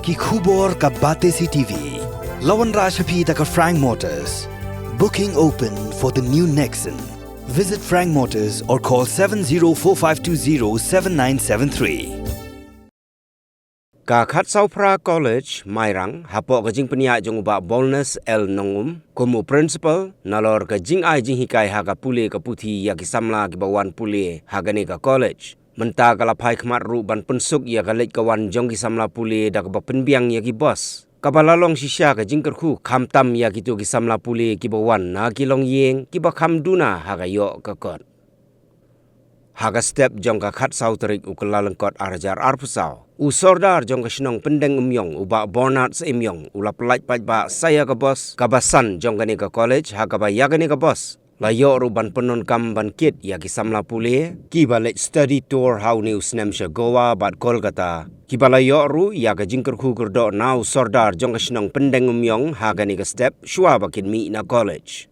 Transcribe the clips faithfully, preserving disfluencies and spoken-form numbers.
Ki khubor ka Batesi T V. La wanrah sha phi da ka Frank Motors. Booking open for the new Nexon. Visit Frank Motors or call seven zero four five two zero seven nine seven three. Ka Khatsawphra College, Mairang, hapoh ka jingpynïaid jong u Bah Bolnes L Nongum kum u principal, nalor ka jingai jinghikai ha ka pule ka puthi ïa ki samla kiba wan pule ha kane ka college. Mynta ka la phai khmat ruh ban pynsuk ïa ka leit ka wan jong ki samla pule da kaba pynbiang ïa ki bos, kaba la long shisha ka jingkyrkhu khamtam ïa kito ki samla pule kiba wan na ki longïing kiba kham duna ha ka ïoh ka kot. Ha ka step jong ka khatsaw tarik u Kyllalyngkot ar hajar arphew saw, u Sordar jong ka shnong Pyndengumïong u Bah Bernard Syiemiong u la pyllait paidbah sa ïa ka bos kaba san jong kane ka college, ha kaba ïa kane ka bos la ïoh ruh ban pyndonkam ban kit ïa ki samla pule kiba leit study tour ha une u snem sha Goa bad Kolkata, kiba la ïoh ruh ïa ka jingkyrkhu kyrdoh na u Sordar jong ka shnong Pyndengumïong ha kane ka step shuwa ba kin mih na college.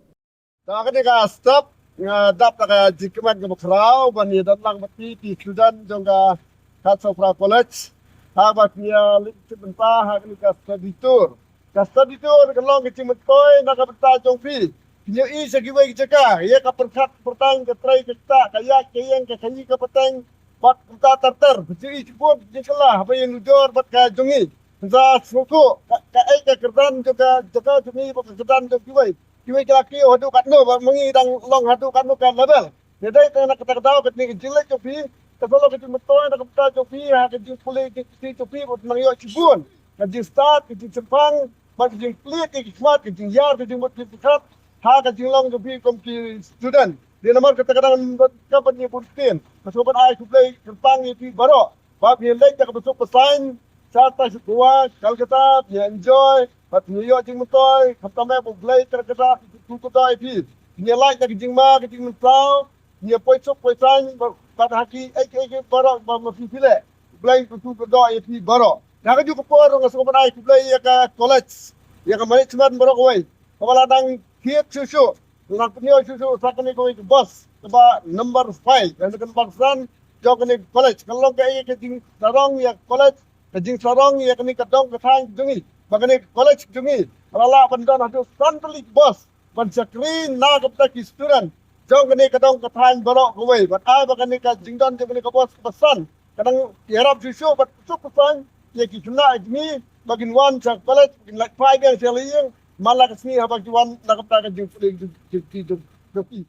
Da kane ka step nga dap da ka jingkmen kaba khraw ban ïadon lang bad phi, phi student jong ka Khatsawphra College, ha ba phi ïa leit bynta ha kane ka study tour. Ka study tour ka long ka jingmyntoi na ka bynta jong phi. Phin ïohi sha kiwei ki jaka, ïa ka pyrkhat pyrtang, ka trei ka ktah, ka ïaid ka ïeng, ka khaïi ka pateng, bad kumta ter ter. Phin ïohi shibun ki jingkylla haba ïanujor bad ka jong ngi. Phin sa sngewthuh ka, kaei ka kyrdan jong ka jaka jong ngi bad ka kyrdan jong kiwei. Kiwei ki la kiew haduh katno bad ma ngi dang long haduh katno ka level. Ngi dei tang na kata ka daw, katne ka jingleit jong phi ka sa long ka jingmyntoi na ka bynta jong phi ha ka jingpule jingpule jong phi, bad nang ïoh shibun ka jingstad, ka jingshemphang, bad ka jingplie ki khmat, ka jingïar, ka jingmut ki khmat ha ka jinglong jong phi kum ki student. Dei namar kata ka daw, ka ban ïa bun ktien, ka sngewbha ban ai khublei kyrpang ïa phi baroh ba phi leit da kaba suk ba saiñ sha ta sha Goa, Kolkata, phi enjoy bad phi ïoh jingmyntoi, khamtam eh ba U Blei Trai Kynrad un kyrkhu kyrdoh ïa phi. Phi lait na ka jingma ka jingmynsaw, phi poi suk poi saiñ bad, bad ha kiei kiei baroh ba ma phi phi leh, U Blei un kyrkhu kyrdoh ïa phi baroh. Na kajuh ka por ruh nga sngewbha ban ai khublei ïa ka college, ïa ka management baroh kawei, kaba la dang thied shuh shuh, la dang pynïoh shuh shuh sa kane kawei ka bos kaba number five, kane ka number san jong kane ka college. Ka long kaei ka jingsarong ïa ka college, ka jingsarong ïa kane ka dong ka thaiñ jong ngi, ba kane ka college jong ngi ka la lah ban don haduh san tylli ki bos ban shakri na ka bynta ki student jong kane ka dong ka thaiñ baroh kawei. Bad ai ba kane ka jingdon jong kane ka bos kaba san ka dang ïarap shuh shuh bad suk suk saiñ ïa ki khynnah jong ngi ba kin wan sha college, ba kin leit phai biang sha la ïing man la ka sngi haba ki wan na ka bynta ka jingpule jong ki, jong ki.